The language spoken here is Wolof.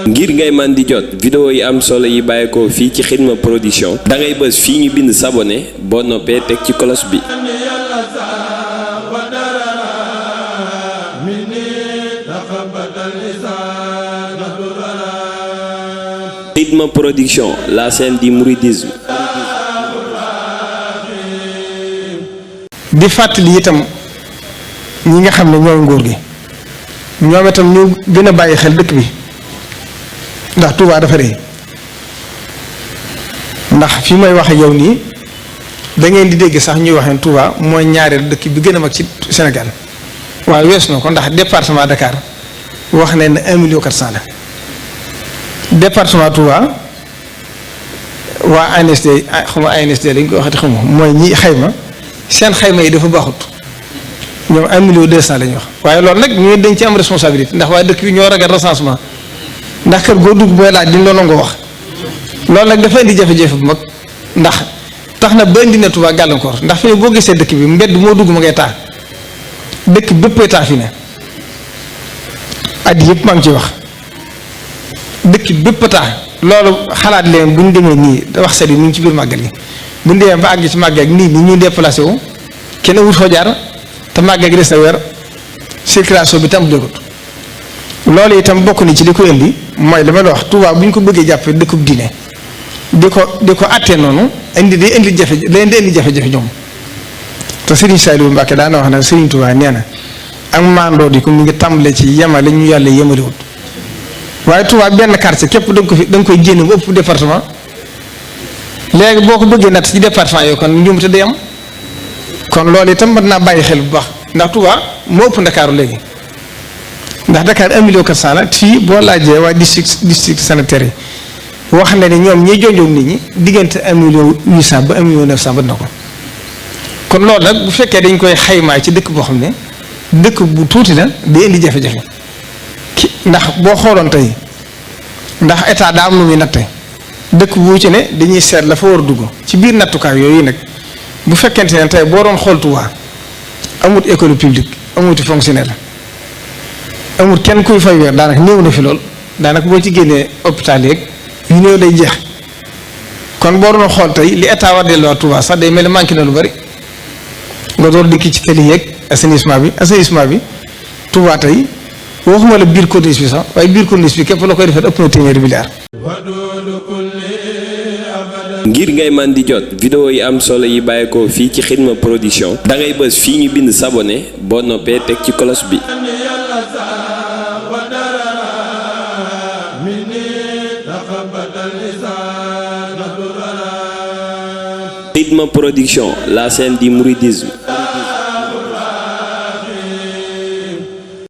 ngir ngay man di jot vidéo yi am solo yi bàyyeekoo fii ci Xidma Production da ngay bës fii ñu bind s'abonner boo noppee teg ci cloche bi. Xidma Production, la scène du mouridisme. di fàttali itam ñi nga xam ne ñooy nguur gi ñoom itam ñu gën a bàyyi xel dëkk bi ndax Touba dafa rëy ndax fi may wax ak yow nii da ngeen di dégg sax ñuy waxee Touba mooy ñaareel dëkk bi gën a mag ci Sénégal waaye weesu na ko ndax département Dakar wax ne 1,4 million la département Touba waa ANSD xuma ANSD lañ ko waxati xamu mooy ñi xayma seen xayma yi dafa baaxut ñoom 1,2 million la ñuy wax waaye loolu nag ñu dañ ci am responsabilité ndax waaye dëkk bi ñoo ragal recensement ndax kër goo dugg booy laaj diñ la nangoo wax loolu nag dafa indi jafe-jafe bu mag ndax tax na ba indi na Touba gàllankoor ndax fi ne boo gisee dëkk bi mbedd moo dugg ma ngay taa dëkk béppay taa fi ne at yëpp maa ngi ciy wax dëkk bépp taa loolu xalaat leen bu ñu demee nii wax set yi mu ngi ci biir màggal gi bu ñu demee ba àgg ci màggal gi nii ni ñuy déplacé wu kenn wut foo jaar te màggal gi des na weer circulation bi tam jógut loolu itam bokk ni ci li ko indi mooy li ma la wax Touba bu ñu ko bëggee jàppee dëkkub diine di ko àttee noonu day indi jafe-jafe ñoom te Serigne Saliou Mbacké daana wax na Serigne Touba nee na ak maandoo di ko mu ngi tàmbale ci yemale ñu yàlla yemalewut waaye Touba benn quartier képp da nga koy génne mu ëpp département léegi boo ko bëggee natt ci département yooyu kon njuumte day am kon loolu itam mën naa bàyyi xel bu baax ndax Touba moo ëpp Ndakaaru léegi ndax Dakar 1,4 million la fii boo laajee waa district sanitaire yi wax na ne ñoom ñiy jonjoog nit ñi diggante 1,8 million ba 1,9 million bët na ko kon loolu nag bu fekkee dañ koy xaymaa ci dëkk boo xam ne dëkk bu tuuti la day indi jafe-jafe ndax boo xooloon tey ndax état daa am lu muy natte dëkk bu ci ne dañuy seet la fa war a dugg ci biir nattukaay yooyu nag bu fekkente ne tey boo doon xool Touba amut école publique amuti fonctionnaire amut kenn kuy fay weer daanaka néew na fi lool daanaka boo ci génnee hôpital yeeg yu néew day jeex kon boo doon xool tey li état war delloo Touba sax day mel ni manqué na lu bari nga door dikki ci tali yeeg assainissement bi Touba tey waxuma la biir corniche bi sax waaye biir corniche bi képp la koy defee ëpp na téeméeri milliard. ngir ngay man di jot vidéo yi am solo yi bàyyeekoo fii ci Xidma Production da ngay bës fii ñu bind s'abonner boo noppee teg ci cloche bi. Xidma Production, la scène du mouridisme.